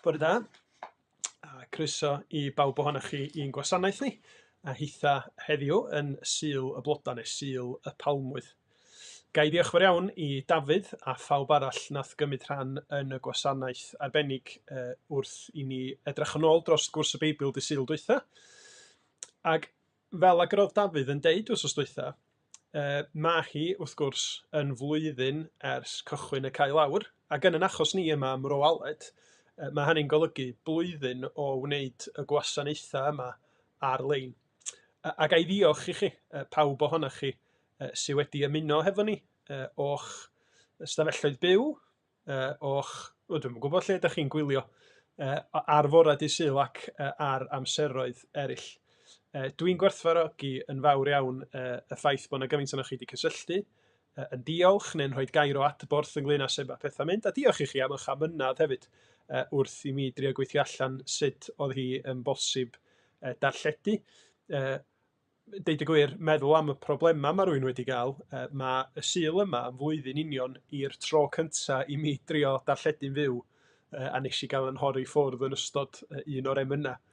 Bore da, a croeso i bawb ohonoch chi i'n gwasanaeth ni, a hitha heddiw yn Sul y Blodau neu Sul y Palmwydd. Ga i ddiolch fawr iawn i Dafydd a phawb arall nath gymryd rhan yn y gwasanaeth arbennig uh, wrth i ni edrych yn ôl dros gwrs y Beibl dy Sul dwytha. Ac Fel ag yr oedd Dafydd yn deud wythnos dwytha, yy ma' hi, wrth gwrs, yn flwyddyn ers cychwyn y Cae Lawr, ac yn 'yn achos ni yma ym Mro Aled, yy ma' hynny'n golygu blwyddyn o wneud y gwasanaethau yma ar-lein. A a ga i ddiolch i chi, yy pawb ohonoch chi yy sy wedi ymuno hefo ni yy o'ch ystafelloedd byw, yy o'ch... wel dwi'm yn gwybod lle dach chi'n gwylio yy ar fore dydd Sul ac yy ar amseroedd eraill. Yy dwi'n gwerthfawrogi yn fawr iawn yy y ffaith bod 'na gymaint ohonoch chi 'di cysylltu, yy yn diolch neu'n rhoi gair o adborth ynglyn â sut ma' pethau'n mynd, a diolch i chi am eich amynedd hefyd yy wrth i mi drio gweithio allan sut oedd hi yn bosib yy darlledu. Yy deud y gwir, meddwl am y problemau ma' rywun wedi gael, yy ma' y Sul yma yn flwyddyn union i'r tro cynta i mi drio darlledu'n fyw, yy a nes i gael 'yn nhorri ffwrdd yn ystod yy un o'r emynau.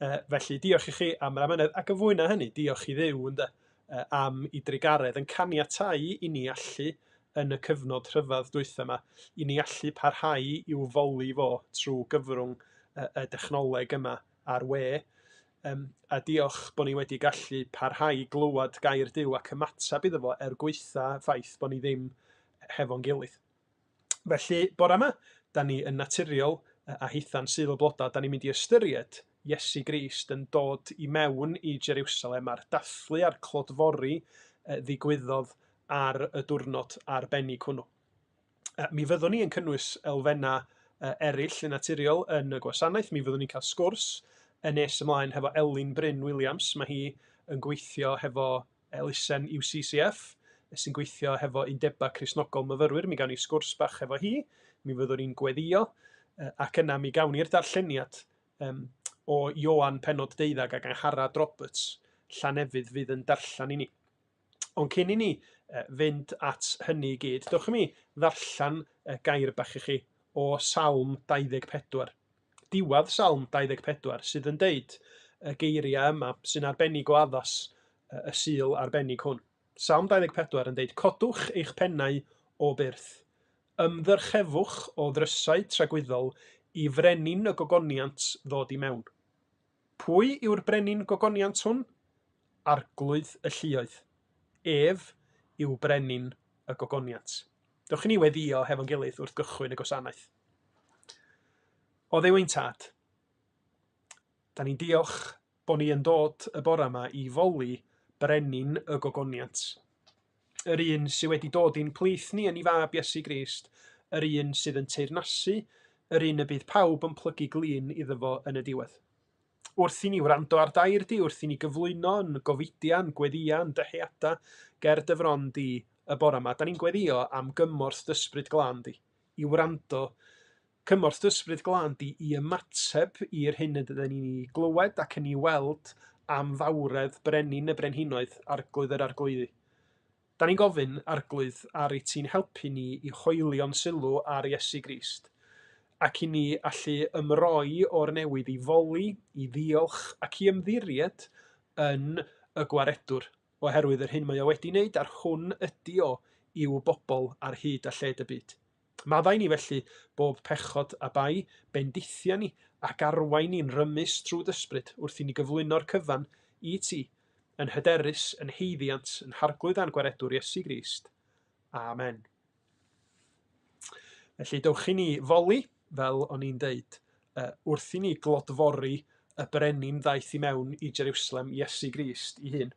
Yy felly diolch i chi am yr amynedd, ac yn fwy na hynny, diolch i Dduw ynde, yy am 'i drugaredd yn caniatáu i ni allu yn y cyfnod rhyfedd dwytha 'ma, i ni allu parhau i'w foli fo trwy gyfrwng y y dechnoleg yma a'r we. Yym, a diolch bod ni wedi gallu parhau i glywed gair Duw ac ymateb iddo fo er gwaetha ffaith bod ni ddim hefo'n gilydd. Felly, bore yma, da ni yn naturiol a hitha'n Sul y Blodau, da ni'n mynd i ystyried Iesu Grist yn dod i mewn i Jeriwsalem a'r dathlu a'r clodfori ddigwyddodd ar y diwrnod arbennig hwnnw. Mi fyddwn ni yn cynnwys elfennau eraill yn naturiol yn y gwasanaeth. Mi fyddwn ni'n cael sgwrs yn nes ymlaen hefo Elin Bryn Williams. Mae hi yn gweithio hefo elusen UCCF, sy'n gweithio hefo Undebau Cristnogol Myfyrwyr. Mi gawn ni sgwrs bach hefo hi, mi fyddwn ni'n gweddïo, ac yna mi gawn ni'r darlleniad um, o Ioan pennod deuddag ac Angharad Roberts, Llanefydd fydd yn darllen i ni. Ond cyn i ni fynd at hynny i gyd, dewch i mi ddarllen gair bach i chi o Salm 24. Diwedd Salm 24 sydd yn deud y geiriau yma sy'n arbennig o addas y Sul arbennig hwn. Salm 24 yn deud, Codwch eich pennau o byrth, ymddyrchefwch o ddrysau tragwyddol i frenin y gogoniant ddod i mewn. Pwy yw'r brenin gogoniant hwn? Arglwydd y lluoedd. Ef yw brenin y gogoniant. Dewch i ni weddïo hefo'n gilydd wrth gychwyn y gwasanaeth. O Dduw ein Tad, da ni'n diolch bod ni yn dod y bore yma i foli brenin y gogoniant. Yr un sydd wedi dod i'n plith ni yn ei fab Iesu Grist, yr un sydd yn teyrnasu, yr un y bydd pawb yn plygu glin iddo fo yn y diwedd. Wrth i ni wrando ar dair di, wrth i ni gyflwyno yn gofidiau, yn gweddïau, yn dyheadau ger dy fron di y bore yma, da ni'n gweddïo am gymorth dy Ysbryd Glân di, i wrando, cymorth dy Ysbryd Glân di i ymateb i'r hyn ydyn ni'n ei glywed ac yn ei weld am fawredd Brenin y Brenhinoedd, Arglwydd yr Arglwyddi. Da ni'n gofyn, Arglwydd, ar i ti'n helpu ni i hoelio'n sylw ar Iesu Grist, ac i ni allu ymroi o'r newydd i foli, i ddiolch ac i ymddiried yn y Gwaredwr, oherwydd yr hyn mae o wedi wneud a'r hwn ydy o i'w bobl ar hyd a lled y byd. Maddau ni felly bob pechod a bai, bendithia ni ac arwain ni'n rymus trwy d'Ysbryd wrth i ni gyflwyno'r cyfan i ti, yn hyderus, yn haeddiant, yn Harglwydd a'n Gwaredwr Iesu Grist. Amen. Felly dewch i ni foli, fel o'n i'n deud, uh, wrth i ni glodfori y brenin ddaeth i mewn i Jerusalem, Iesu Grist i hun.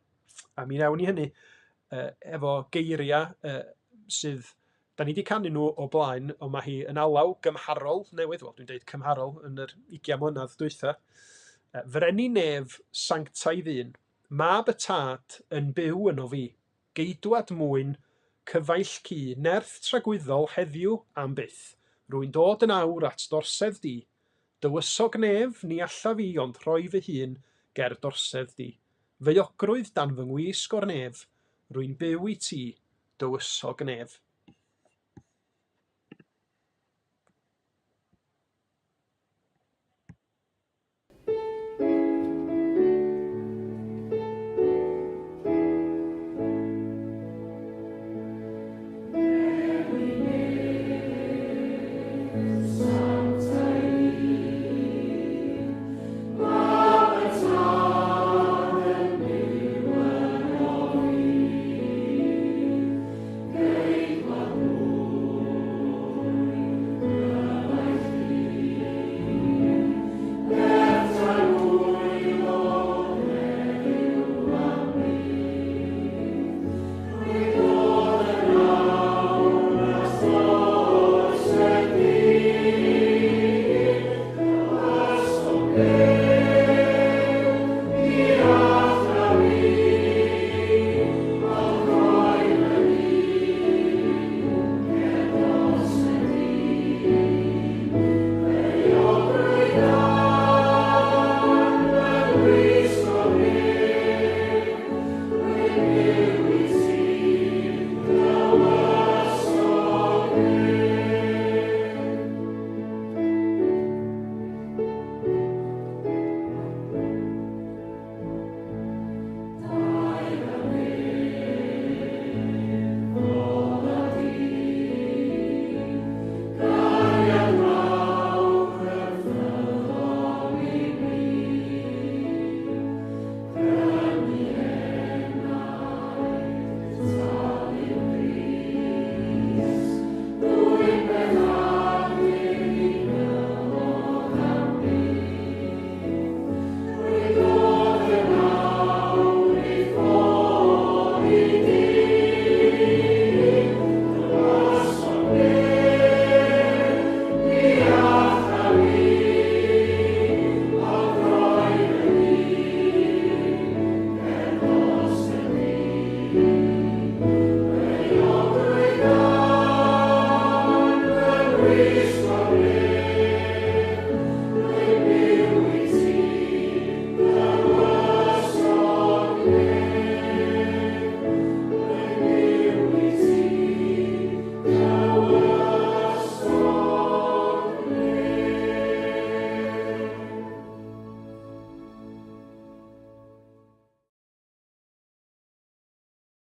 A mi wnawn ni hynny uh, efo geiriau uh, sydd Da ni 'di canu nhw o blaen, ond mae hi yn alaw gymharol newydd, wel dwi'n deud cymharol yn yr ugian mlynedd dwytha. Frenin nef, sanctaidd un, mab y tad yn byw yno fi, geidwad mwyn, cyfaill cu, nerth tragwyddol heddiw am byth, rwy'n dod yn awr at d'orsedd di, dywysog nef, ni allaf fi ond rhoi fy hun ger d'orsedd di, feuogrwydd dan fy ngwisg o'r nef, rwy'n byw i ti, dywysog nef.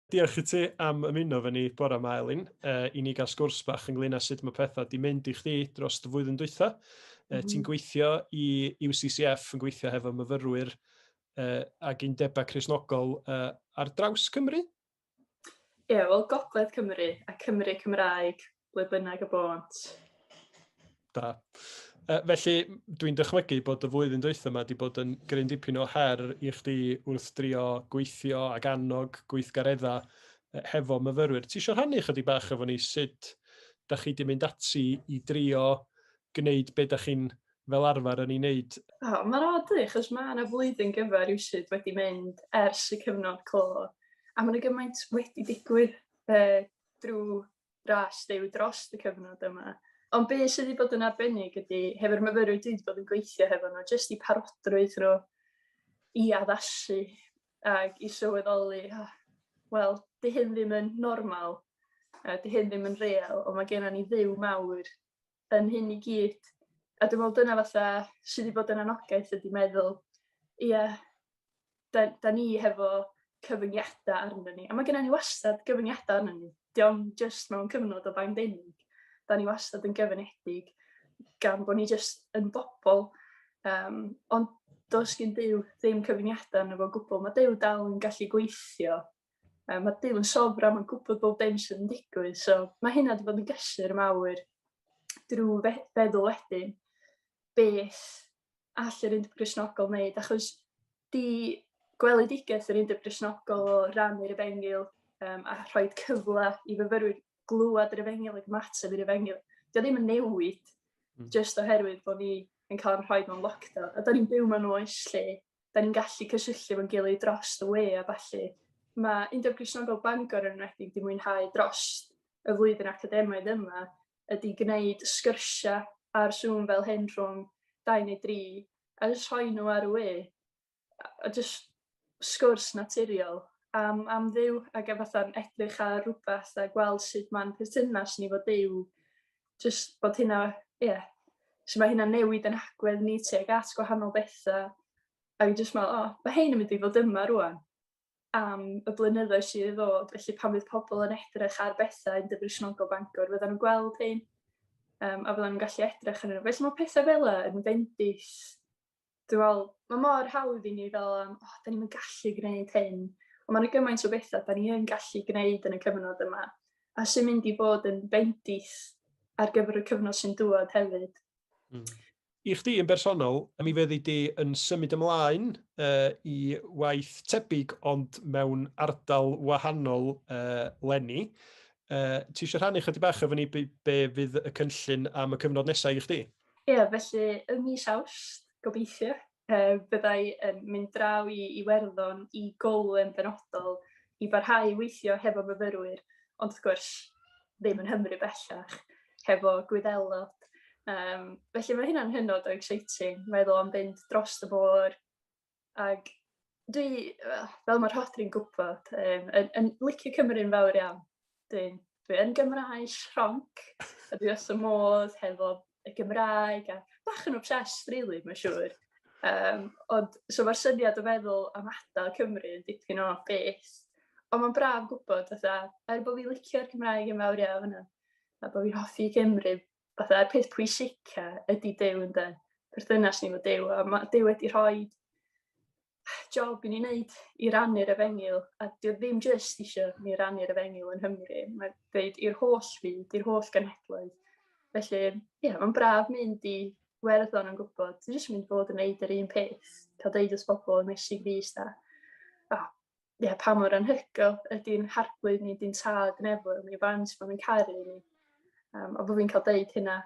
Diolch i ti am ymuno efo ni bore yma, Elin, i ni gael sgwrs bach ynglyn â sut mae pethau di mynd i chdi dros y flwyddyn dwytha. Ti'n gweithio i UCCF, yn gweithio hefo myfyrwyr ag undebau Cristnogol ar draws Cymru? Ie, yeah, wel, Gogledd Cymru a Cymru Cymraeg, ble bynnag y bont. Da. Felly, dwi'n dychmygu bod y flwyddyn dwytha yma wedi bod yn gryn dipyn o her i chdi wrth drio gweithio ac annog gweithgareddau hefo myfyrwyr. Ti eisiau rhannu chydig bach efo ni sut da chi wedi mynd ati i drio gwneud be da chi'n fel arfer yn ei wneud? O, mae'n od i, achos mae yna flwyddyn gyfa rywsut wedi mynd ers y cyfnod clo, a mae yna gymaint wedi digwydd drwy ras Duw dros y cyfnod yma. Ond be sydd wedi bod yn arbennig ydy, hefo'r myfyrwyr dwi wedi bod yn gweithio hefo nhw, jyst i parodrwydd nhw i addasu ac i sylweddoli, oh, wel, di hyn ddim yn normal, di hyn ddim yn real, ond mae gennym ni Dduw mawr yn hyn i gyd. A dwi'n meddwl dyna fatha sydd wedi bod yn anogaeth ydy meddwl, ie, da, da ni hefo cyfyngiadau arno ni. A mae gennym ni wastad gyfyngiadau arno ni. Dio'm jyst mewn cyfnod o bandemig. Da ni wastad yn gyfyngedig gan bod ni jyst yn bobl. Ond does gen Duw ddim cyfyngiadau arno fo o gwbl. Mae Duw dal yn gallu gweithio. Mae Duw yn sofran, mae'n gwybod bob dim sydd yn digwydd. So mae hynna wedi bod yn gysur mawr drwy feddwl wedyn beth all yr Undeb Gristnogol wneud, achos di gweledigaeth yr Undeb Gristnogol o rannu'r efengyl a rhoi cyfle i fyfyrwyr glywed yr efengyl ac ymateb i'r efengyl, dio ddim yn newid jyst oherwydd bod ni yn cael ein rhoi mewn lockdown. A da ni'n byw mewn oes lle da ni'n gallu cysylltu efo'n gilydd dros y we a ballu. Mae Undeb Gristnogol Bangor yn enwedig wedi mwynhau dros y flwyddyn academaidd yma ydy gwneud sgyrsiau ar Zoom fel hyn rhwng 2 neu 3 a jyst rhoi nhw ar y we a jyst sgwrs naturiol am Dduw ac fatha'n edrych ar rhywbeth a gweld sut mae'n perthynas ni fo Duw, jyst bod hynna, ie, yeah, sut mae hynna'n newid yn agwedd ni tuag at gwahanol bethau a fi'n jyst meddwl, o, oh, mae hyn yn mynd i fod yma rwan am y blynyddoedd sydd i ddod, felly pan fydd pobl yn edrych ar bethau yn Gristnogol Bangor, fyddan nhw'n gweld hyn, a fyddan nhw'n gallu edrych arnyn nhw. Felly mae pethau fel yna yn fendith. Dwi'n meddwl, mae mor hawdd i ni fel am, oh, da ni'n gallu gwneud hyn. Ond mae'n gymaint o bethau da ni yn gallu gwneud yn y cyfnod yma, a sy'n mynd i fod yn bendith ar gyfer y cyfnod sy'n dŵad hefyd. I chdi yn bersonol, mi fyddi di yn symud ymlaen i waith tebyg ond mewn ardal wahanol leni. Ti eisiau rhannu chydig bach efo ni be, be fydd y cynllun am y cyfnod nesaf i chdi? Ie, yeah, felly ym mis Awst, gobeithio, byddai yn mynd draw i Iwerddon i Galway yn benodol i barhau i weithio hefo myfyrwyr, ond wrth gwrs ddim yn Nghymru bellach, hefo Gwyddelod. Felly mae hynna'n hynod o exciting, meddwl am fynd dros y môr. Ac dwi, fel mae Rhodri'n gwybod, yn licio Cymru'n fawr iawn. Dwi yn Gymraes rhonc, a dwi wrth y modd hefo y Gymraeg, a bach yn obsessed, really, mae'n siŵr. Ond, so mae'r syniad o feddwl am adael Cymru yn dipyn o beth. Ond mae'n braf gwybod, fatha, er bod fi'n licio'r Cymraeg yn fawr iawn, a bod fi'n hoffi Cymru, fatha'r peth pwysica ydy Duw, ynde? Perthynas ni efo Duw, a mae Duw wedi rhoi job i ni wneud i rannu'r efengyl, a dio ddim jyst eisiau ni rannu'r efengyl yn Nghymru, mae'n dweud i'r holl fyd, i'r holl genhedloedd. Felly, ie, yeah, mae'n braf mynd i Werddon yn gwybod, dwi'n jyst mynd i fod yn neud yr un peth, cael deud wrth bobl yn Iesu Grist a, oh, ie, pa mor anhygoel ydy'n harglwydd ni, di'n tad nefoedd ni, faint maen nhw'n caru ni. A bod fi'n cael deud hynna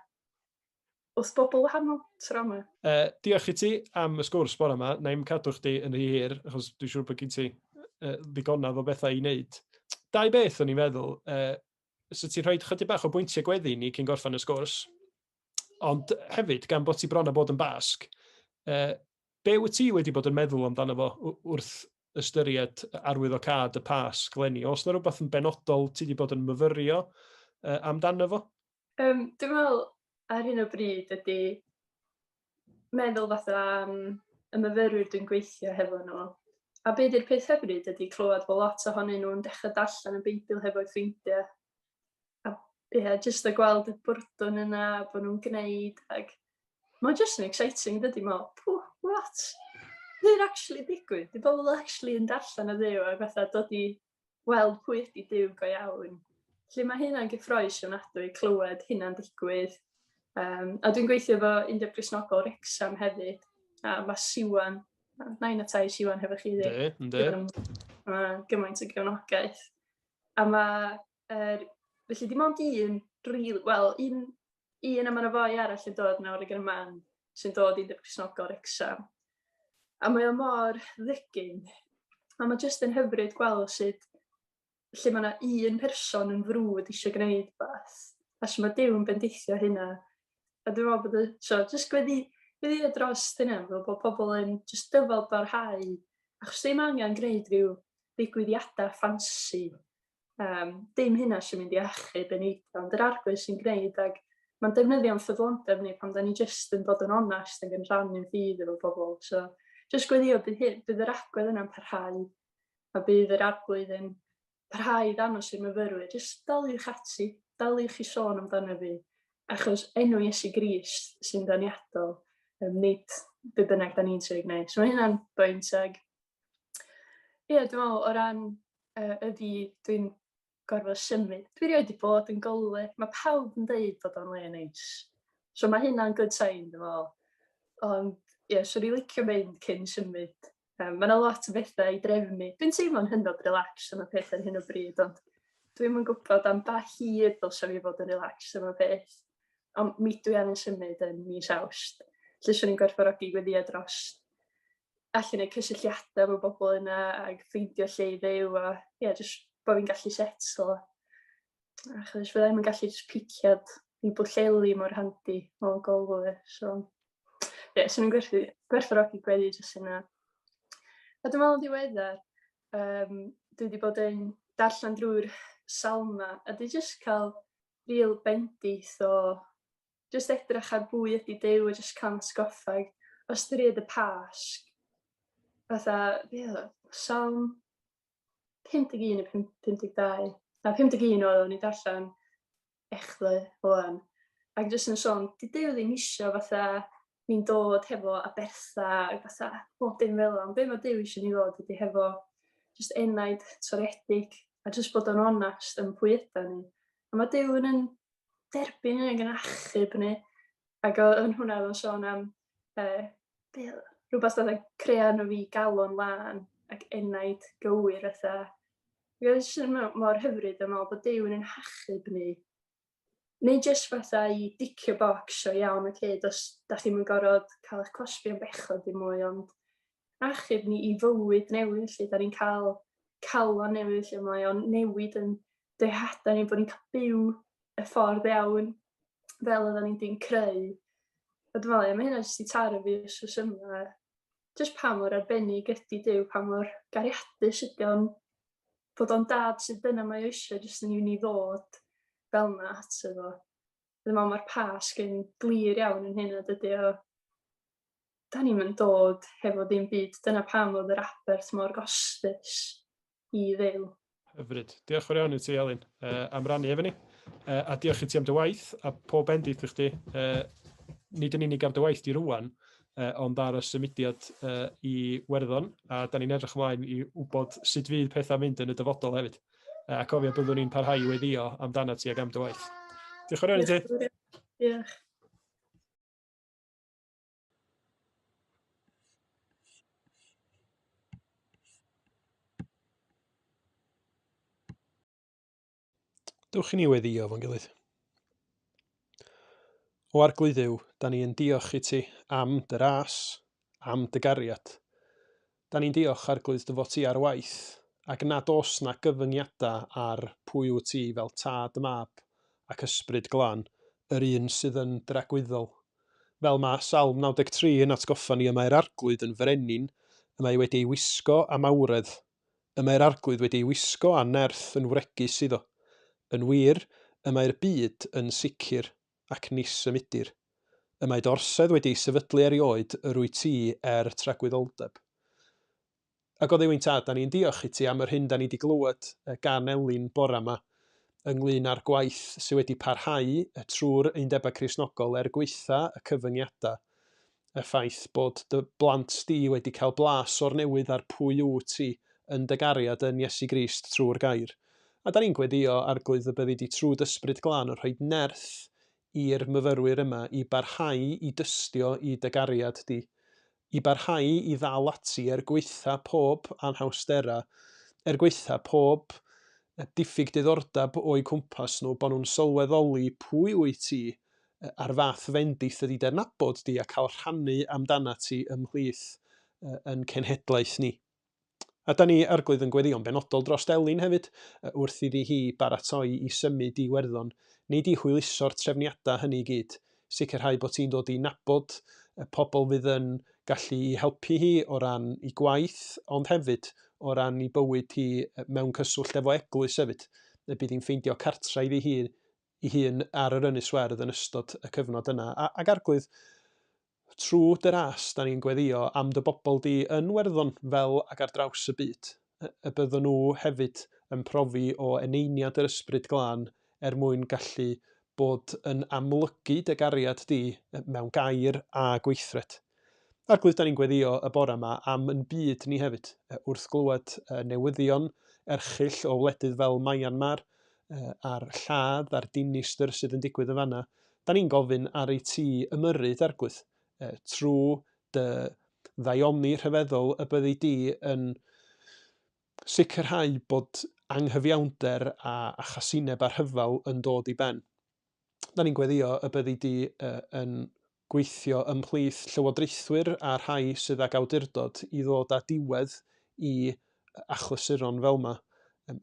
wrth bobl wahanol tro yma. Diolch i ti am y sgwrs bore yma. Na i'm cadw chdi yn rhy hir, achos dwi'n siŵr bod gen ti ddigonadd o bethau i wneud. Dau beth o'n i'n feddwl. So ti'n rhoi chydig bach o bwyntiau gweddi ni cyn gorffen y sgwrs, ond hefyd, gan bod ti bron â bod yn Basg, be wyt ti wedi bod yn meddwl amdano fo wrth ystyried arwyddocâd y Pasg leni? Oes 'na rhywbeth yn benodol ti wedi bod yn myfyrio amdano fo? Dwi'n meddwl ar hyn o bryd ydy meddwl fatha am y myfyrwyr dwi'n gweithio hefo nhw. A be di'r peth hyfryd ydy clywed bod lot ohonyn nhw'n dechrau darllen y Beibl hefo'u ffrindiau. A ie, yeah, jyst y gweld y bwrdwn yna, bod nhw'n gwneud, ac mae'n jyst yn exciting, dydy, mae'n, what? Hyn actually digwydd? Di bobl actually yn darllen y Dduw a fatha dod i weld pwy ydy Duw go iawn. Felly mae hynna'n gyffroes ofnadwy clywed hynna'n digwydd. A dwi'n gweithio efo Undeb Gristnogol Wrecsam hefyd, a mae Siwan, nain a tai Siwan hefo chi. Yndi, yndi. Mae gymaint o gefnogaeth. A mae, felly dim ond un, real, wel, un, un a mae yna foi arall yn dod nawr ag yn y man sy'n dod i Undeb Gristnogol Wrecsam. A mae o mor ddygyn. A mae jyst yn hyfryd gweld sut lle mae yna un person yn frwd eisiau gwneud beth. A sut mae Duw yn bendithio hynna. A dwi'n meddwl bod y, so, jyst gweddi, gweddi dros hynna, fel bod pobl yn jyst dyfal barhau. Achos ddim angen gwneud rhyw ddigwyddiadau ffansi. Dim hynna sy'n mynd i achub yn eiddo, ond yr Arglwydd sy'n gwneud, ac mae'n defnyddio'n ffyddlondeb ni pan da ni jyst yn bod yn onest ac yn rhannu'n ffydd efo pobl. So, jyst gweddio bydd, bydd yr agwedd yna'n parhau, a bydd yr Arglwydd yn parhau i ddangos i'r myfyrwyr, jyst daliwch ati, daliwch i sôn amdano fi, achos enw Iesu Grist sy'n ddeniadol, nid be bynnag da ni'n trio gwneud. So mae hynna'n bwynt, ag ie, dwi'n meddwl o ran y fi, dwi'n gorfod symud. Dwi erioed wedi bod yn Galway. Mae pawb yn deud bod o'n le neis. So mae hynna'n good sign, dwi'n meddwl. Ond ie, yeah, swn i'n licio mynd cyn symud. Mae yna lot o bethau i drefnu. Dwi'n teimlo'n hynod relaxed am y peth ar hyn o bryd, ond dwi'm yn gwybod am ba hir dylsa fi fod yn relaxed am y peth. Ond mi dwi angen symud yn mis Awst. Lle swn i'n gwerthfawrogi gweddïo dros allan gwneud cysylltiadau efo bobl yna ac ffeindio lle i fyw a ie, yeah, jyst bod fi'n gallu setlo. Achos fydda i'm yn gallu jyst piciad i Bwllheli mor handi o Galway. So, ie, yeah, swn i'n gwerthfawrogi gweddi jyst yna. A dwi'n meddwl yn ddiweddar, dwi wedi bod yn darllen drwy'r Salma a dwi jyst cael real bendith o jyst edrych ar bwy ydy Duw a jyst cael atgoffa o ystyried y Pasg. Fatha, be oedd o? Salm 51 neu 52. Na, 51 oedd o'n i darllen echddoe ŵan. Ac jyst yn sôn, di Duw ddim isio fatha ni'n dod hefo abertha ac fatha bob dim fel 'na, ond be mae Duw isio ni ddod ydy hefo jyst enaid toredig a jyst bod yn onast yn pwy ydan ni. A mae Duw yn yn derbyn hynny ac yn achub ni. Ac yn hwnna oedd o'n sôn am rhywbeth fatha creu arno fi galon lân ac enaid gywir fatha. Ac oedd jyst yn mor hyfryd yn meddwl bod Duw yn ein hachub ni. Neu jyst fatha i dicio bocs o iawn, oce, okay, dos, da chi'm yn gorfod cael eich cosbi am bechod dim mwy, ond achub ni i fywyd newydd lle da ni'n cael calon newydd lle mae o'n newid yn dyheadau ni, bod ni'n cael byw y ffordd iawn fel oedden ni'n di'n creu. A dwi'n meddwl, mae hynna jyst i taro fi wythnos yma. Jyst pa mor arbennig ydy Duw, pa mor gariadus ydy o'n, bod o'n dad sydd dyna mae o eisiau, jyst yn i ni ddod fel yna ato fo. Dwi'n meddwl mae'r Pasg yn glir iawn yn hynna, dydy o. Da ni'm yn dod hefo ddim byd, dyna pam oedd yr aberth mor gostus i Dduw. Hyfryd. Diolch fawr iawn i ti, Elin, am rannu efo ni. A diolch i ti am dy waith, a pob bendith i chdi. Nid yn unig am dy waith di rwan, ond ar y symudiad i Werddon, a da ni'n edrych ymlaen i wybod sut fydd pethau'n mynd yn y dyfodol hefyd. A cofio byddwn ni'n parhau i weddio amdano ti ac am dy waith. Diolch fawr iawn i ti. Diolch. Dewch i ni weddïo fo'n gilydd. O Arglwydd Dduw, da ni yn diolch i ti am dy ras, am dy gariad. Da ni'n diolch, Arglwydd, dy fod ti ar waith, ac nad oes na gyfyngiadau ar pwy wyt ti fel Tad, Mab ac Ysbryd Glân, yr un sydd yn dragwyddol. Fel mae Salm 93 yn atgoffa ni, y mae'r Arglwydd yn frenin, y mae wedi ei wisgo â mawredd, y mae'r Arglwydd wedi ei wisgo â nerth yn wregus iddo. Yn wir, y mae'r byd yn sicr, ac nis symudir. Y mae dy orsedd wedi ei sefydlu erioed, yr wyt ti er tragwyddoldeb. Ac o Dduw ein Tad, da ni'n diolch i ti am yr hyn da ni wedi glywed gan Elin bora yma ynglyn â'r gwaith sydd wedi parhau trwy'r Undebau Cristnogol er gwaetha y cyfyngiadau, y ffaith bod dy blant di wedi cael blas o'r newydd ar pwy wyt ti yn dy gariad yn Iesu Grist trwy'r gair. A da ni'n gweddio, Arglwydd, y byddi di trwy d'Ysbryd Glân yn rhoi nerth i'r myfyrwyr yma i barhau i dystio i dy gariad di, i barhau i ddal ati er gwaetha pob anhawstera, er gwaetha pob diffyg diddordeb o'u cwmpas nhw, bod nhw'n sylweddoli pwy wyt ti a'r fath fendith ydy dy nabod di a cael rhannu amdanat ti ymhlith yn cenhedlaeth ni. A da ni, Arglwydd, yn gweddïo'n benodol dros Elin hefyd, wrth iddi hi baratoi i symud i Iwerddon, nid i hwyluso'r trefniadau hynny i gyd, sicrhau bod hi'n dod i nabod y pobl fydd yn gallu i helpu hi o ran i gwaith, ond hefyd o ran i bywyd hi mewn cyswllt efo eglwys hefyd, y bydd hi'n ffeindio cartra iddi hi ei hun ar yr Ynys Werdd yn ystod y cyfnod yna. A, ac Arglwydd, Trwy dy ras, da ni'n gweddïo am dy bobl di yn Werddon fel ag ar draws y byd, y byddwn nhw hefyd yn profi o eneiniad yr Ysbryd Glân er mwyn gallu bod yn amlygu dy gariad di mewn gair a gweithred. Arglwydd, da ni'n gweddïo y bore yma am yn byd ni hefyd, wrth glywed newyddion erchyll o wledydd fel Myanmar, a'r lladd a'r dinistr sydd yn digwydd yn fanna, Da ni'n gofyn ar i ti ymyrryd, Arglwydd, trwy dy ddaioni rhyfeddol y byddi di yn sicrhau bod anghyfiawnder a, a chasineb a rhyfel yn dod i ben. Da ni'n gweddio y byddi di yn gweithio ymhlith llywodraethwyr a rhai sydd ag awdurdod i ddod â diwedd i achlysuron fel 'ma,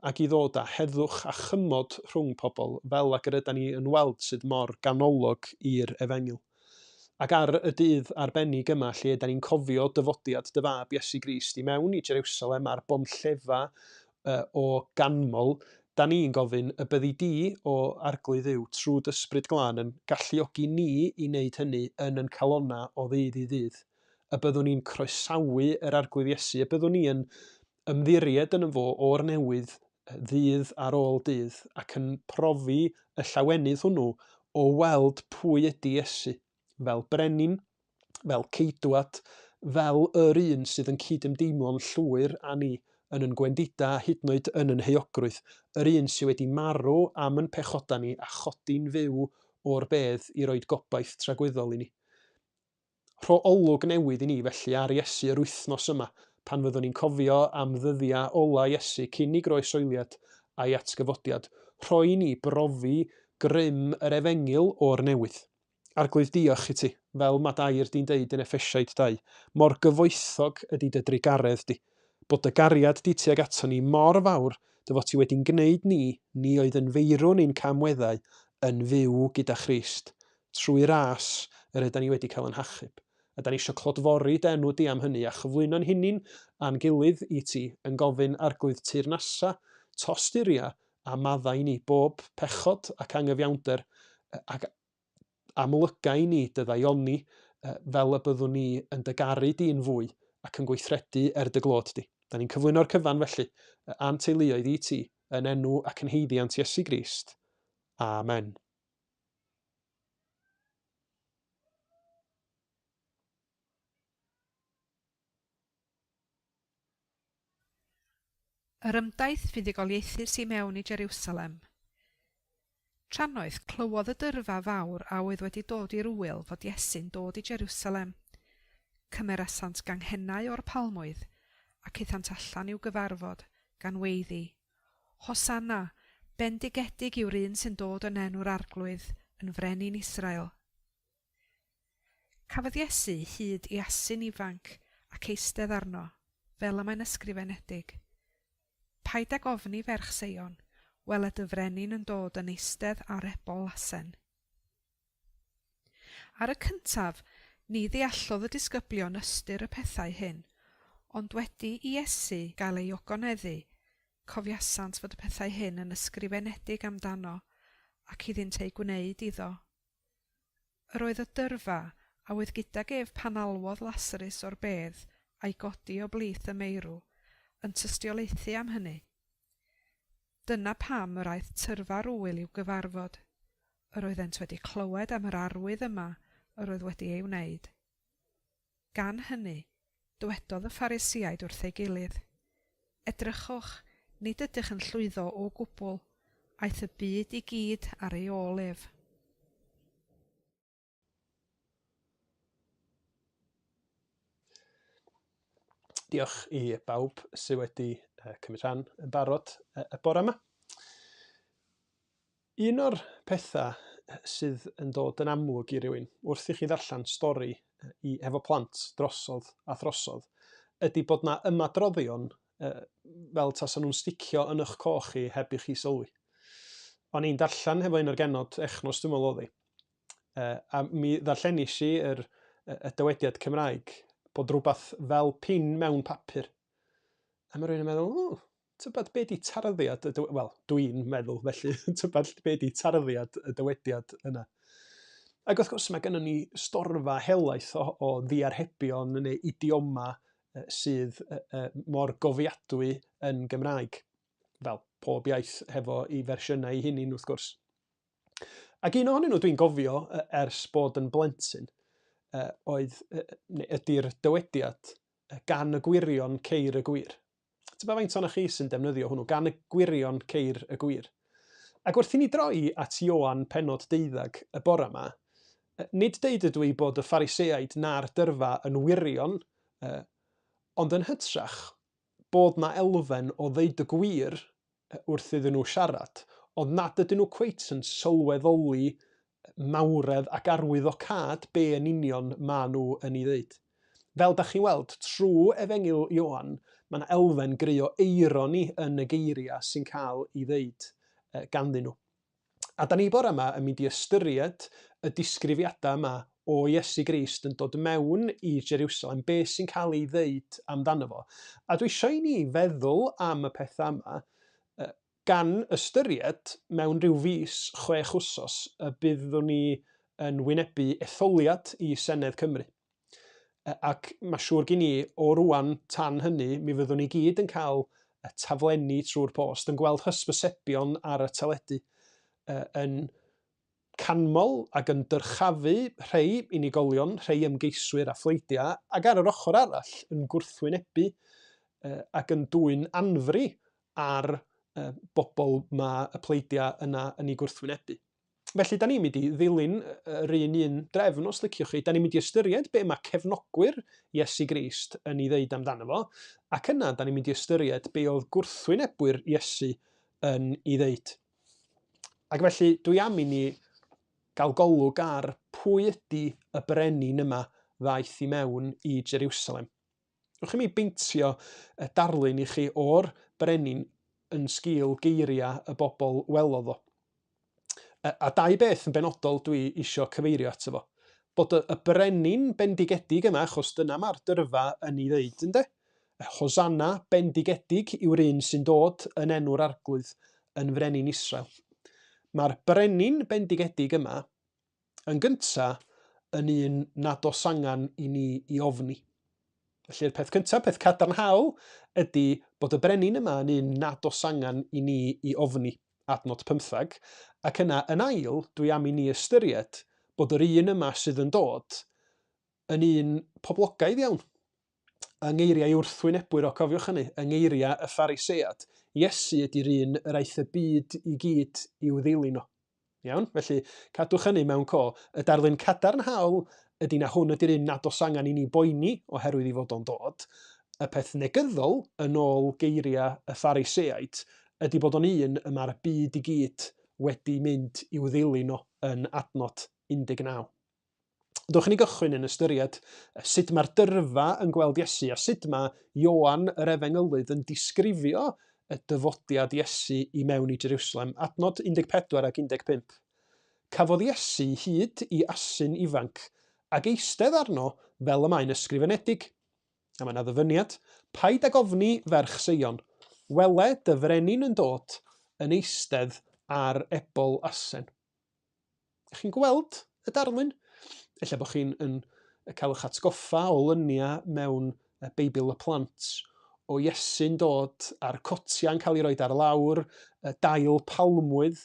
ac i ddod â heddwch a chymod rhwng pobl, fel ag yr ydan ni yn weld sydd mor ganolog i'r Efengyl. Ac ar y dydd arbennig yma lle ydan ni'n cofio dyfodiad dy fab Iesu Grist i mewn i Jerusalem a'r bonllefau o ganmol, da ni'n gofyn y byddi di, o Arglwydd Dduw, trwy d'Ysbryd Glân yn galluogi ni i wneud hynny yn yn calonnau o ddydd i ddydd. y byddwn ni'n croesawu yr Arglwydd Iesu, y byddwn ni yn ymddiried yno fo o'r newydd ddydd ar ôl dydd ac yn profi y llawenydd hwnnw o weld pwy ydy Iesu, fel brenin, fel ceidwad, fel yr un sydd yn cydymdeimlo'n llwyr â ni yn yn gwendidau a hyd yn oed yn yn heuogrwydd, yr un sydd wedi marw am yn pechodau ni a chodi'n fyw o'r bedd i roed gobaith tragwyddol i ni. Rho olwg newydd i ni felly ar Iesu yr wythnos yma, pan fyddwn ni'n cofio am ddyddiau ola Iesu cyn ei groesoeliad a'i atgyfodiad. Rho i ni brofi grym yr Efengyl o'r newydd. Arglwydd diolch i ti, fel mae d'air di'n deud yn Effesiaid 2, mor gyfoethog ydy dy drugaredd di, bod dy gariad di tuag aton ni mor fawr dy fod ti wedi'n gneud ni, ni oedd yn feirw ni'n camweddau, yn fyw gyda Christ. Trwy ras yr ydan ni wedi cael ein hachub. A da ni isio clodfori dy enw di am hynny, a chyflwyno'n hunin a'n gilydd i ti, yn gofyn, Arglwydd, teyrnasa, tosturia, a maddau i ni bob pechod ac angyfiawnder, ac amlyga i ni dy ddaioni, fel y byddwn ni yn dy garu di yn fwy, ac yn gweithredu er dy glod di. Da ni'n cyflwyno'r cyfan felly, a'n teuluoedd i ti, yn enw ac yn haeddiant Iesu Grist. Amen. Yr ymdaith fuddugoliaethus i mewn i Jeriwsalem. Trannoeth clywodd y dyrfa fawr a oedd wedi dod i'r ŵyl fod Iesu'n dod i Jeriwsalem. Cymerasant ganghennau o'r palmwydd, ac aethant allan i'w gyfarfod, gan weiddi, Hosanna! Bendigedig yw'r un sy'n dod yn enw'r Arglwydd, yn Frenin Israel. Cafodd Iesu hyd i asyn ifanc ac eistedd arno, fel y mae'n ysgrifenedig. Paid ag ofni, ferch Seion, wele dy frenin yn dod yn eistedd ar ebol asen. Ar y cyntaf, ni ddeallodd y disgyblion ystyr y pethau hyn, ond wedi i Iesu gael ei ogoneddu, cofiasant fod y pethau hyn yn ysgrifenedig amdano, ac iddynt eu gwneud iddo. Yr oedd y dyrfa a oedd gydag ef pan alwodd Lasarus o'r bedd a'i godi o blith y meirw, yn tystiolaethu am hynny. Dyna pam yr aeth tyrfa'r ŵyl i'w gyfarfod. Yr oeddent wedi clywed am yr arwydd yma yr oedd wedi ei wneud. Gan hynny, dywedodd y Phariseaid wrth ei gilydd, Edrychwch, nid ydych yn llwyddo o gwbl, aeth y byd i gyd ar ei ôl ef. Diolch i bawb sydd wedi cymryd rhan yn barod y bore yma. Un o'r pethau sydd yn dod yn amlwg i rywun wrth i chi ddarllen stori i efo plant drosodd a throsodd ydy bod 'na ymadroddion fel tasan nhw'n sticio yn eich coch chi heb i chi sylwi. O'n i'n darllen hefo un o'r genod echnos dwi'n meddwl oedd hi, a mi ddarllenis i yr, y dywediad Cymraeg bod rhywbeth fel pin mewn papur. A mae rhywun yn meddwl, o, tybed be di tarddiad y dywediad, wel, dwi'n meddwl felly, tybed be di tarddiad y dywediad yna. Ac wrth gwrs mae gennym ni storfa helaeth o, o ddiarhebion neu idioma sydd mor gofiadwy yn Gymraeg, fel pob iaith hefo i fersiynau ei hunin wrth gwrs. Ac un ohonyn nhw dwi'n gofio ers bod yn blentyn oedd, neu ydy'r dywediad, gan y gwirion ceir y gwir. Tybed faint ohonoch chi sy'n defnyddio hwnnw, gan y gwirion ceir y gwir. Ac wrth i ni droi at Ioan pennod deuddag y bore yma, nid deud ydw i bod y Phariseaid na'r dyrfa yn wirion, ond yn hytrach bod 'na elfen o ddeud y gwir wrth iddyn nhw siarad, ond nad ydyn nhw cweit yn sylweddoli mawredd ac arwyddocâd be yn union maen nhw yn ei ddeud. Fel da chi'n weld, trwy Efengyl Ioan, mae yna elfen gry o eironi yn y geiriau sy'n cael ei ddeud ganddyn nhw. A da ni bore yma yn mynd i ystyried y disgrifiadau yma o Iesu Grist yn dod mewn i Jerusalem, be sy'n cael ei ddeud amdano fo. A dwi eisiau i ni feddwl am y pethau yma, gan ystyried mewn rhyw fis, 6 wsos, y byddwn ni yn wynebu etholiad i Senedd Cymru. Ac mae siŵr gen i, o rwan tan hynny, mi fyddwn ni gyd yn cael y taflenni trwy'r post, yn gweld hysbysebion ar y teledu, yn canmol ac yn dyrchafu rhei unigolion, rhei ymgeiswyr a phleidiau, ac ar yr ochr arall yn gwrthwynebu ac yn dwyn anfri ar bobl mae y pleidiau yna yn eu gwrthwynebu. Felly, da ni'n mynd i ddilyn yr un un drefn, os liciwch chi. Da ni'n mynd i ystyried be mae cefnogwyr Iesu Grist yn ei ddeud amdano fo, ac yna da ni'n mynd i ystyried be oedd gwrthwynebwyr Iesu yn ei ddeud. Ac felly, dwi am i ni gael golwg ar pwy ydy y brenin yma ddaeth i mewn i Jerusalem. Wch i mi beintio y darlun i chi o'r brenin yn sgil geiriau y bobl welodd o. A dau beth yn benodol dwi isio cyfeirio ato fo. Bod y, y brenin bendigedig yma, achos dyna mae'r dyrfa yn ei ddeud, ynde? Hosanna bendigedig yw'r un sy'n dod yn enw'r arglwydd yn frenin Israel. Mae'r brenin bendigedig yma Yn gynta, yn un nad oes angen i ni i ofni. Felly'r peth cyntaf, peth cadarnhaol, ydy bod y brenin yma yn un nad oes angen i ni i ofni, adnod 15, ac yna yn ail, dwi am i ni ystyried bod yr un yma sydd yn dod yn un poblogaidd iawn. Yng ngeiriau wrthwynebwyr, o cofiwch hynny, yng ngeiriau y Pharisead, Iesu ydy'r un yr aeth y byd i gyd i'w ddilyn o. Iawn? Felly, cadwch hynny mewn co. Y darlun cadarnhaol ydy na hwn ydy'r un nad oes angen i ni boeni oherwydd i fod o'n dod. Y peth negyddol, yn ôl geiriau y Phariseaid, ydy bod o'n un y mae'r byd i gyd wedi mynd i'w ddilyn o yn adnod 19. Dewch i ni gychwyn yn ystyried sut mae'r dyrfa yn gweld Iesu a sut mae Ioan yr Efengylydd yn disgrifio y dyfodiad Iesu i mewn i Jerusalem. Adnod 14 ac 15. Cafodd Iesu hyd i asyn ifanc ac eistedd arno fel y mae'n ysgrifenedig. A mae yna ddyfyniad, Paid ag ofni, ferch Seion, wele dy frenin yn dod yn eistedd ar ebol asen. Ych chi'n gweld y darlun? Ella bod chi'n yn cael eich atgoffa o lyniau mewn Beibl y Plant o Iesu'n dod a'r cotiau'n cael ei roed ar lawr, y dail palmwydd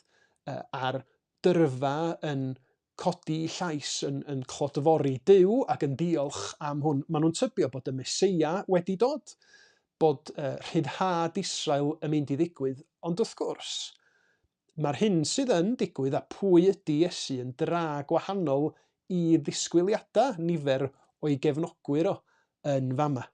a'r dyrfa yn codi llais yn, yn clodfori Duw ac yn diolch am hwn. Maen nhw'n tybio bod y Meseia wedi dod, bod rhyddhad Israel yn mynd i ddigwydd, ond wrth gwrs, mae'r hyn sydd yn digwydd a pwy ydy Iesu yn dra gwahanol i ddisgwyliadau nifer o'i gefnogwyr o yn fama.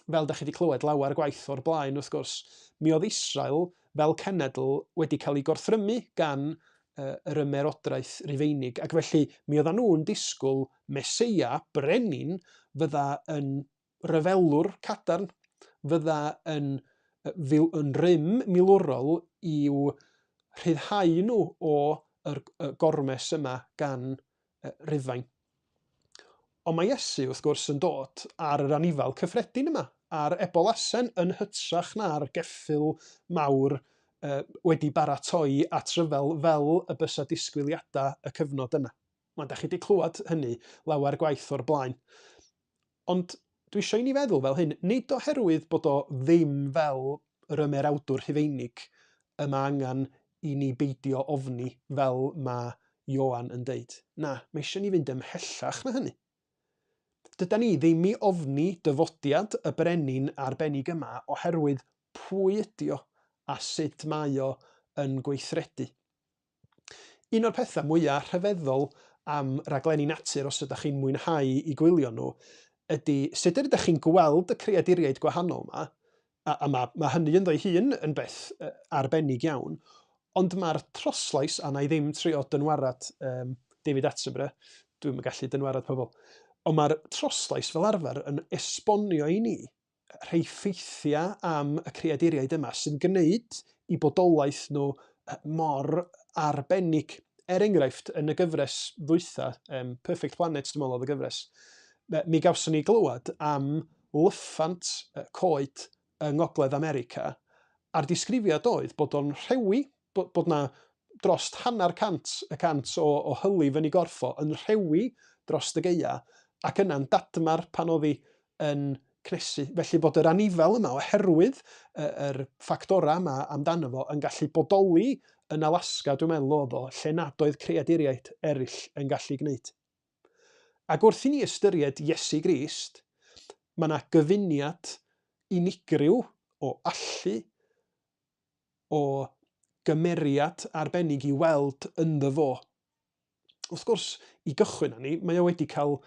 Fel da chi wedi clywed lawer gwaith o'r blaen, wrth gwrs, mi oedd Israel fel cenedl wedi cael ei gorthrymu gan yr ymerodraeth Rufeinig, ac felly mi oedden nhw'n disgwyl Meseia, brenin, fydda yn ryfelwr cadarn, fydda yn, yn rym milwrol i'w rhyddhau nhw o yr gormes yma gan Rufain. Ond mae Iesu, wrth gwrs, yn dod ar yr anifal cyffredin yma, ar ebol asen, yn hytrach na'r geffyl mawr wedi baratoi at ryfel fel y bysa disgwyliadau y cyfnod yna. Wel, da chi wedi clywed hynny lawer gwaith o'r blaen. Ond dwi eisiau i ni feddwl fel hyn, nid oherwydd bod o ddim fel yr ymerawdwr Rhufeinig y mae angen i ni beidio ofni fel mae Ioan yn deud. Na, mae eisiau ni fynd ymhellach na hynny. Dydan ni ddim i ofni dyfodiad y brenin arbennig yma oherwydd pwy ydi o a sut mae o yn gweithredu. Un o'r pethau mwyaf rhyfeddol am raglenni natur, os ydych chi'n mwynhau i gwylio nhw, ydy sut yr ydych chi'n gweld y creaduriaid gwahanol yma, a, a mae, mae hynny ynddo'i hun yn beth arbennig iawn, ond mae'r troslais, a na i ddim trio dynwarad um, David Attenborough, dwi'n gallu dynwarad pobl, ond mae'r troslais fel arfer yn esbonio i ni rhai ffeithiau am y creaduriaid yma sy'n gwneud i bodolaeth nhw mor arbennig. Er enghraifft, yn y gyfres ddwytha, um, Perfect Planet, dwi'n meddwl oedd y gyfres, mi gawson ni glywed am lyffant coed yng Ngogledd America, a'r disgrifiad oedd bod o'n rhewi, bod, bod na drost hanner cant y cant o, o hylif yn ei gorff o yn rhewi dros y gaea, ac yna'n dadmar pan oedd hi yn cnesu. Felly bod yr anifel yma, oherwydd yr ffactorau yma amdano fo, yn gallu bodoli yn Alaska, dwi'n meddwl oedd o, lle nad oedd creaduriaid eraill yn gallu gwneud. Ac wrth i ni ystyried Iesu Grist, mae yna gyfuniad unigryw o allu, o gymeriad arbennig i weld ynddo fo. Wrth gwrs, i gychwyn â ni, mae o wedi cael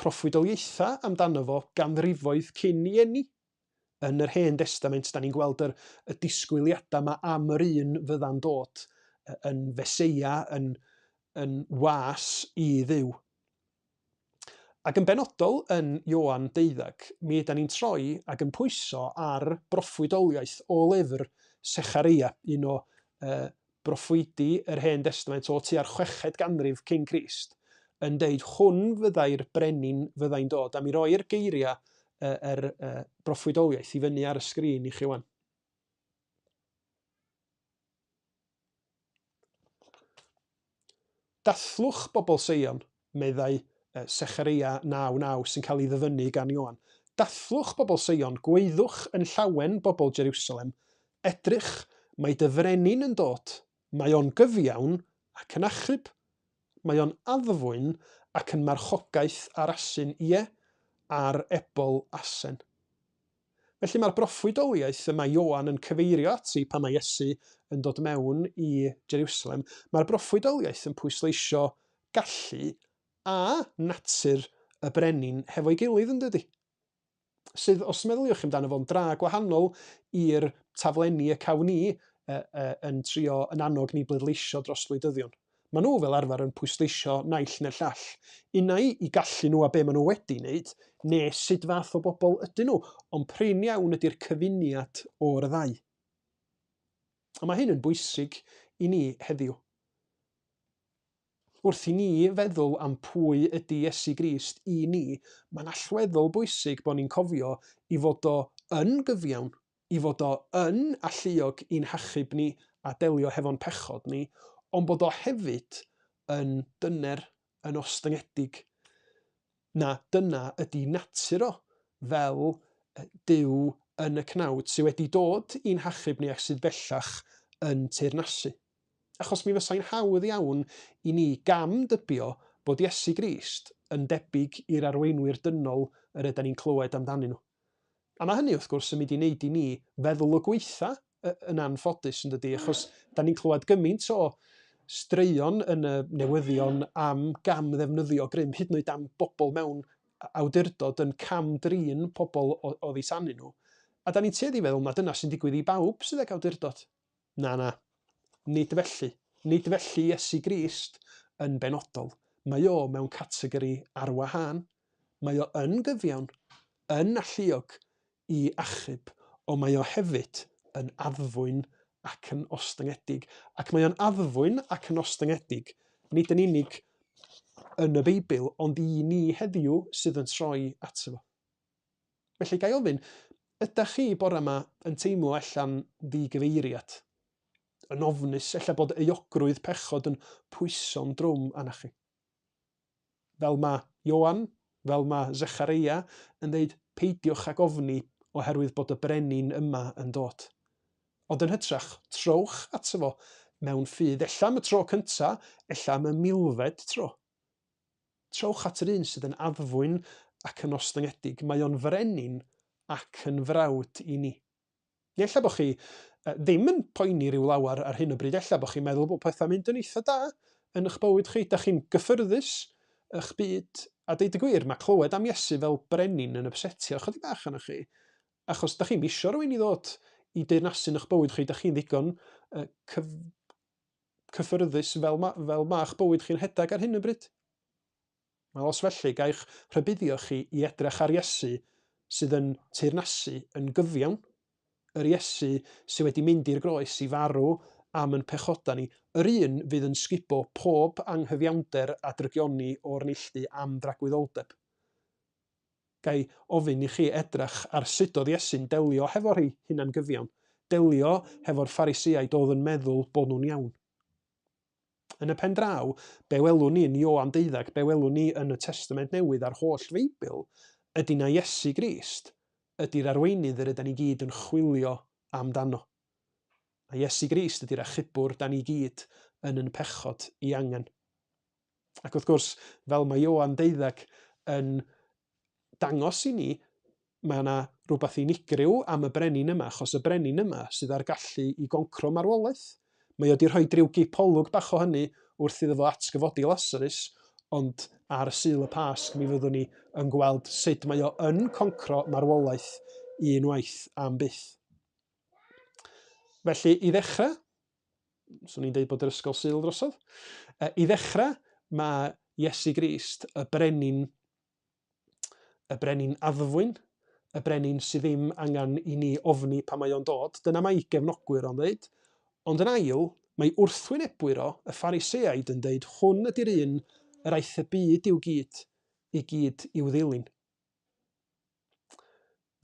proffwydoliaethau amdano fo ganrifoedd cyn i eni. Yn yr Hen Destament, da ni'n gweld yr, y disgwyliadau yma am yr un fydda'n dod yn Feseia, yn, yn was i Dduw. Ac yn benodol yn Ioan 12, mi ydan ni'n troi ac yn pwyso ar broffwydoliaeth o lyfr Sechareia, un o uh, broffwydi yr Hen Destament o tua'r chweched ganrif cyn Crist, yn deud hwn fyddai'r brenin fyddai'n dod, a mi roi'r geiriau yr uh, broffwydoliaeth i fyny ar y sgrin i chi wan. Dathlwch bobl Seion, meddai Sechareia 9:9 sy'n cael ei ddyfynnu gan Ioan. Dathlwch bobl Seion, gwaeddwch yn llawen bobl Jeriwsalem. Edrych, mae dy frenin yn dod, mae o'n gyfiawn ac yn achub. Mae o'n addfwyn ac yn marchogaeth ar asyn, ie, ar ebol asen. Felly mae'r broffwydoliaeth y mae Ioan yn cyfeirio ati pan mae Iesu yn dod mewn i Jerusalem, mae'r broffwydoliaeth yn pwysleisio gallu a natur y brenin hefo'i gilydd yn dydy? Sydd, os meddyliwch chi amdano fo'n dra gwahanol i'r taflenni y cawn ni yn trio yn annog ni bleidleisio dros wleidyddion. Maen nhw fel arfer yn pwysleisio naill neu'r llall, unai i gallu nhw a be maen nhw wedi wneud, neu sut fath o bobl ydyn nhw, ond prin iawn ydy'r cyfuniad o'r ddau. A mae hyn yn bwysig i ni heddiw. Wrth i ni feddwl am pwy ydy Iesu Grist i ni, mae'n allweddol bwysig bod ni'n cofio i fod o yn gyfiawn, i fod o yn alluog i'n hachub ni a delio hefo'n pechod ni, ond bod o hefyd yn dyner, yn ostyngedig. Na, dyna ydy natur o, fel Duw yn y cnawd sydd wedi dod i'n hachub ni ac sydd bellach yn teyrnasu. Achos mi fysai'n hawdd iawn i ni gam dybio bod Iesu Grist yn debyg i'r arweinwyr dynol yr ydan ni'n clywed amdanyn nhw. A mae hynny, wrth gwrs, yn mynd i wneud i ni feddwl y gwaetha yn anffodus, yn dydy, achos da ni'n clywed gymaint o straeon yn y newyddion am gam ddefnyddio grym, hyd yn oed am bobl mewn awdurdod yn cam-drin pobl oddi tanyn nhw. A da ni'n tueddu i feddwl na dyna sy'n digwydd i bawb sydd ag awdurdod. Na, na, nid felly. Nid felly Iesu Grist yn benodol. Mae o mewn categori ar wahân. Mae o yn gyfiawn, yn alluog i achub, ond mae o hefyd yn addfwyn ac yn ostyngedig. Ac mae o'n addfwyn ac yn ostyngedig, nid yn unig yn y Beibl, ond i ni heddiw sydd yn troi ato fo. Felly, ga i ofyn, ydach chi bore yma yn teimlo ella'n ddigyfeiriad? Yn ofnus, ella bod euogrwydd pechod yn pwyso'n drwm arnach chi? Fel mae Ioan, fel mae Zechareia yn dweud, peidiwch ag ofni oherwydd bod y brenin yma yn dod. Ond yn hytrach, trowch ato fo mewn ffydd, ella am y tro cynta, ella am y milfed tro. Trowch at yr un sydd yn addfwyn ac yn ostyngedig, mae o'n frenin ac yn frawd i ni. Neu ella bod chi ddim yn poeni rhyw lawer ar hyn o bryd, ella bod chi'n meddwl bod pethau'n mynd yn eitha da yn eich bywyd chi, da chi'n gyffyrddus eich byd, a deud y gwir, mae clywed am Iesu fel brenin yn ypsetio chydig bach arnoch chi, achos da chi'm isio rhywun i ddod i deyrnasu yn eich bywyd chi, da chi'n ddigon cyf cyffyrddus fel, ma, fel ma'ch bywyd chi'n rhedeg ar hyn o bryd. Wel, os felly, gai'ch rhybuddio chi i edrych ar Iesu sydd yn teyrnasu yn gyfiawn, yr Iesu sydd wedi mynd i'r groes i farw am yn pechodau ni, yr un fydd yn sgubo pob anghyfiawnder a drygioni o'r neilltu am dragwyddoldeb. Ga i ofyn i chi edrych ar sut oedd Iesu'n delio hefo rhei hunangyfiawn, delio hefo'r Phariseaid oedd yn meddwl bod nhw'n iawn. Yn y pen draw, be welwn ni yn Ioan deuddeg, be welwn ni yn y Testament Newydd a'r holl Feibl, ydy na Iesu Grist ydy'r arweinydd yr ydan ni gyd yn chwilio amdano. A Iesu Grist ydy'r achubwr da ni gyd yn yn pechod i angen. Ac wrth gwrs, fel mae Ioan deuddeg yn dangos i ni, mae yna rhywbeth unigryw am y brenin yma, achos y brenin yma sydd â'r gallu i goncro marwolaeth. Mae o wedi rhoi rhyw gipolwg bach o hynny wrth iddo fo atgyfodi Lasarus, ond ar Sul y Pasg mi fyddwn ni yn gweld sut mae o yn concro marwolaeth unwaith am byth. Felly, i ddechrau, swn i'n deud bod yr ysgol Sul drosodd. I ddechrau, mae Iesu Grist, y brenin, y brenin addfwyn, y brenin sydd ddim angen i ni ofni pan mae o'n dod. Dyna mae gefnogwyr o'n dweud. Ond yn ail, mae wrthwynebwyr o, y Phariseaid, yn dweud hwn ydy'r un yr aeth y byd i'w gyd, i gyd i'w ddilyn.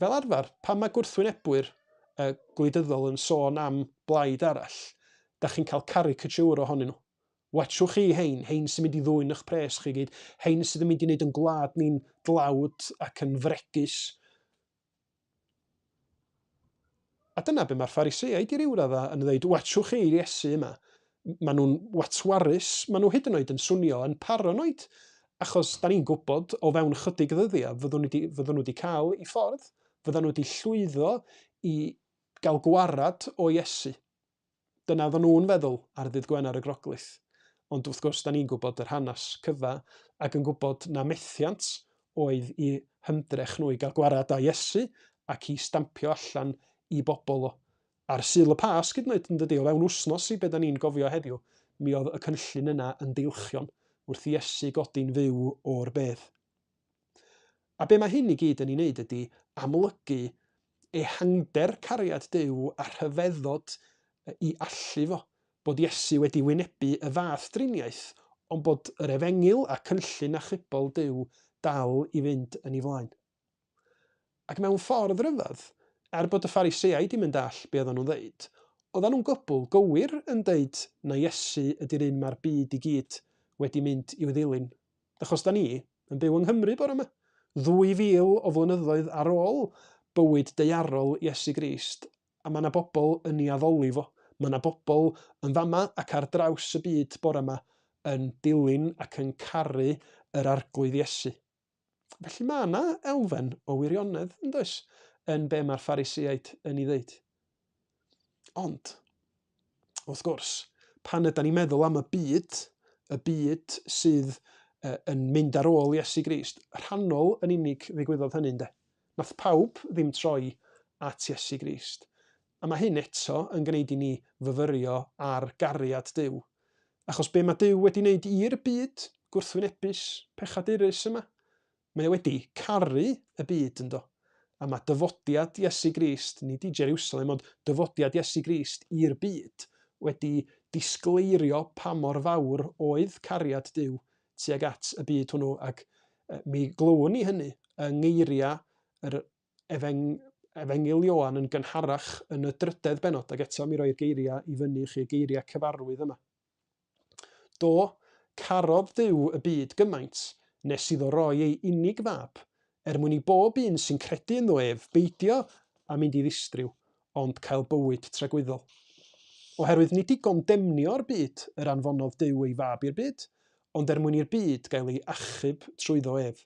Fel arfer, pan mae gwrthwynebwyr uh, gwleidyddol yn sôn am blaid arall, da chi'n cael caricature ohonyn nhw. Watchwch chi hein, hein sy'n mynd i ddwyn eich pres chi gyd, hein sydd yn mynd i wneud yn gwlad ni'n dlawd ac yn fregus. A dyna be mae'r Phariseaid i ryw raddau yn dweud, watchwch chi Iesu yma. Maen nhw'n watwarus, maen nhw hyd yn oed yn swnio yn paranoid, achos da ni'n gwybod o fewn chydig ddyddiau fyddwn nhw wedi, fyddwn nhw wedi cael i ffordd, fyddan nhw wedi llwyddo i gael gwarad o Iesu. Dyna oedden nhw'n feddwl ar ddydd Gwener y Groglith. Ond wrth gwrs, da ni'n gwybod yr hanes cyfa ac yn gwybod na methiant oedd i hymdrech nhw i gael gwarad â Iesu ac i stampio allan i bobl o. Ar Sul y Pasg hyd yn oed, yn dydi, o fewn wsnos i be da ni'n gofio heddiw, mi oedd y cynllun yna yn deilchion wrth i Iesu godi'n fyw o'r bedd. A be mae hyn i gyd yn ei wneud ydy amlygu ehangder cariad Duw a rhyfeddod i allu fo, bod Iesu wedi wynebu y fath driniaeth, ond bod yr efengyl a cynllun achubol Duw dal i fynd yn ei flaen. Ac mewn ffordd ryfedd, er bod y Phariseaid ddim yn dall be oedden nhw'n ddeud, oedden nhw'n gwbl gywir yn deud na Iesu ydy'r un mae'r byd i gyd wedi mynd i'w ddilyn. Achos da ni yn byw yng Nghymru bore yma, ddwy fil o flynyddoedd ar ôl bywyd daearol Iesu Grist, a mae yna bobl yn ei addoli fo. Mae yna bobl yn fama ac ar draws y byd bore yma yn dilyn ac yn caru yr Arglwydd Iesu. Felly mae yna elfen o wirionedd, yn does, yn be mae'r Phariseaid yn ei ddeud. Ond, wrth gwrs, pan ydy ni'n meddwl am y byd, y byd sydd yn mynd ar ôl Iesu Grist, rhannol yn unig ddigwyddodd hynny, ynde? Nath pawb ddim troi at Iesu Grist. A mae hyn eto yn gwneud i ni fyfyrio ar gariad Duw. Achos be mae Duw wedi wneud i'r byd gwrthwynebus, pechadurus yma? Mae o wedi caru y byd, yndo? A mae dyfodiad Iesu Grist, nid i Jeriwsalem, ond dyfodiad Iesu Grist i'r byd, wedi disgleirio pa mor fawr oedd cariad Duw tuag at y byd hwnnw, ac mi glywwn ni hynny yng ngeiriau yr efeng, Efengyl Ioan yn gynharach yn y drydedd bennod, ac eto mi roi'r geiriau i fyny i chi, y geiriau cyfarwydd yma. Do, carodd Duw y byd gymaint nes iddo roi ei unig fab, er mwyn i bob un sy'n credu ynddo ef beidio â mynd i ddistryw, ond cael bywyd tragwyddol. Oherwydd nid i gondemnio'r byd yr anfonodd Duw ei fab i'r byd, ond er mwyn i'r byd gael ei achub trwyddo ef.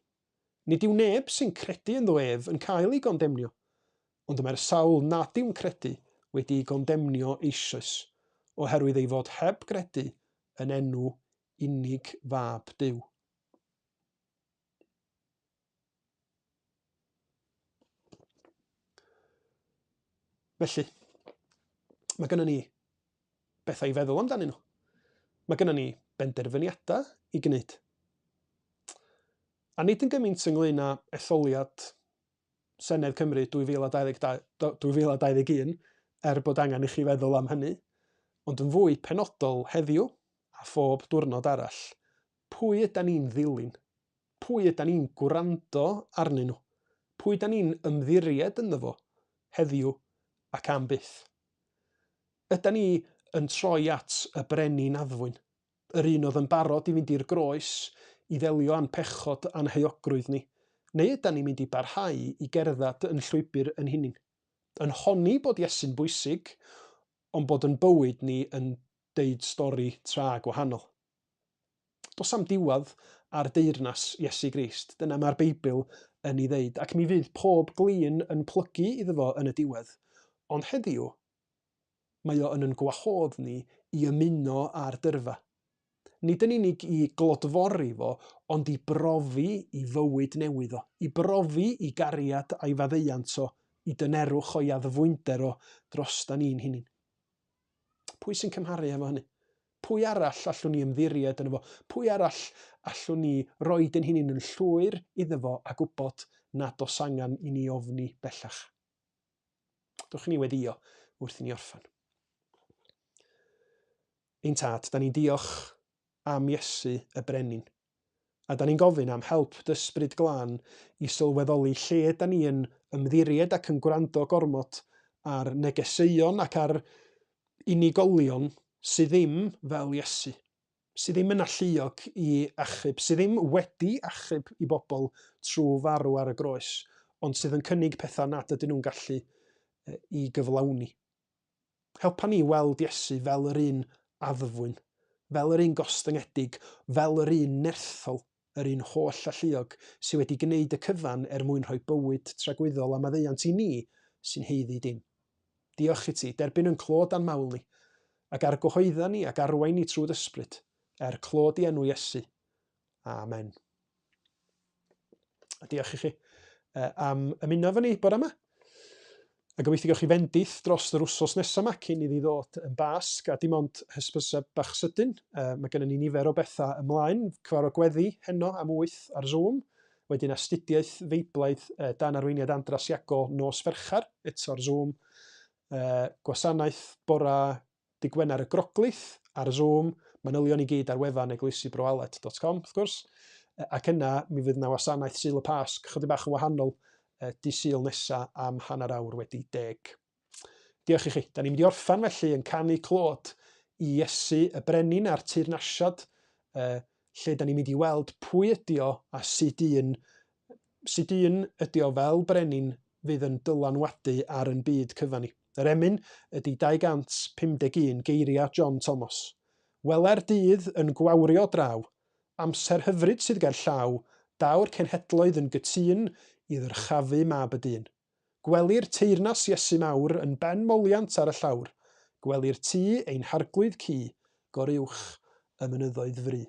Nid yw neb sy'n credu ynddo ef yn cael ei gondemnio, ond y mae'r sawl nad yw'n credu wedi ei gondemnio eisoes, oherwydd ei fod heb gredu yn enw unig Fab Duw. Felly, mae gennym ni bethau i feddwl amdanyn nhw. Mae gennym ni benderfyniadau i gwneud. A nid yn gymaint ynglyn â etholiad Senedd Cymru 2022, 2021, er bod angen i chi feddwl am hynny, ond yn fwy penodol heddiw a phob diwrnod arall, pwy yda ni'n ddilyn? Pwy yda ni'n gwrando arnyn nhw? Pwy yda ni'n ymddiried ynddo fo heddiw ac am byth? Yda ni yn troi at y brenin addfwyn, yr un oedd yn barod i fynd i'r groes i ddelio â'n pechod a'n heuogrwydd ni, neu yda ni'n mynd i barhau i gerdded yn llwybr yn hunin, yn honni bod Iesu'n bwysig, ond bod yn bywyd ni yn deud stori tra gwahanol? Does am diwedd ar deyrnas Iesu Grist. Dyna mae'r Beibl yn ei ddeud, ac mi fydd pob glin yn plygu iddo fo yn y diwedd. Ond heddiw, mae o yn yn gwahodd ni i ymuno â'r dyrfa. Nid yn unig i glodfori fo, ond i brofi i fywyd newydd o, i brofi i gariad a'i faddeuant o, i dynerwch o'i addfwynder o drosta ni'n hunin. Pwy sy'n cymharu efo hynny? Pwy arall allwn ni ymddiried yno fo? Pwy arall allwn ni roi ein hunain yn llwyr iddo fo a gwybod nad oes angen i ni ofni bellach? Dwch i ni weddio wrth i ni orffen. Ein tad, da ni'n diolch am Iesu y brenin. A da ni'n gofyn am help dy Ysbryd Glân i sylweddoli lle da ni yn ymddiried ac yn gwrando gormod ar negeseuon ac ar unigolion sydd ddim fel Iesu, sydd ddim yn alluog i achub, sydd ddim wedi achub i bobl trwy farw ar y groes, ond sydd yn cynnig pethau nad ydyn nhw'n gallu i gyflawni. Helpa ni weld Iesu fel yr un addfwyn, fel yr un gostyngedig, fel yr un nerthol, yr un holl alluog, sydd wedi gwneud y cyfan er mwyn rhoi bywyd tragwyddol a maddeuant i ni sy'n haeddu dim. Diolch i ti, derbyn yn clod a'n mawl ni, ac argyhoedda ni ac arwain ni trwy ysbryd, er clod i enw Iesu. Amen. A diolch i chi am ymuno efo ni bore yma. A gobeithio gewch chi fendith dros yr wsos nesaf yma cyn iddi ddod yn Basg, a dim ond hysbyseb bach sydyn. Mae gennym ni nifer o bethau ymlaen, cyfarfod gweddi heno am 8 ar Zoom, wedyn astudiaeth Feiblaidd dan arweiniad Andras Iago nos Fercher, eto ar Zoom, gwasanaeth bora Dydd Gwener y Groglith ar Zoom, manylion i gyd ar wefan eglwysibroaled.com wrth gwrs, ac yna mi fydd yna wasanaeth Sul y Pasg, chydig bach yn wahanol, dydd Sul nesa am hanner awr wedi deg. Diolch i chi. Da ni'n mynd i orffan felly yn canu clod i Iesu y brenin a'r teyrnasiad, lle da ni'n mynd i weld pwy ydi o a sut un, sut un ydi o fel brenin. fydd yn dylanwadu ar yn byd cyfan ni. Yr emyn ydy 251 geiriau John Thomas. Wele'r dydd yn gwawrio draw, amser hyfryd sydd ger llaw, daw'r cenhedloedd yn gytûn i ddyrchafu mab y dyn. Gwelir teyrnas Iesu mawr yn ben moliant ar y llawr, gwelir tu ein harglwydd cu, goruwch y mynyddoedd fry.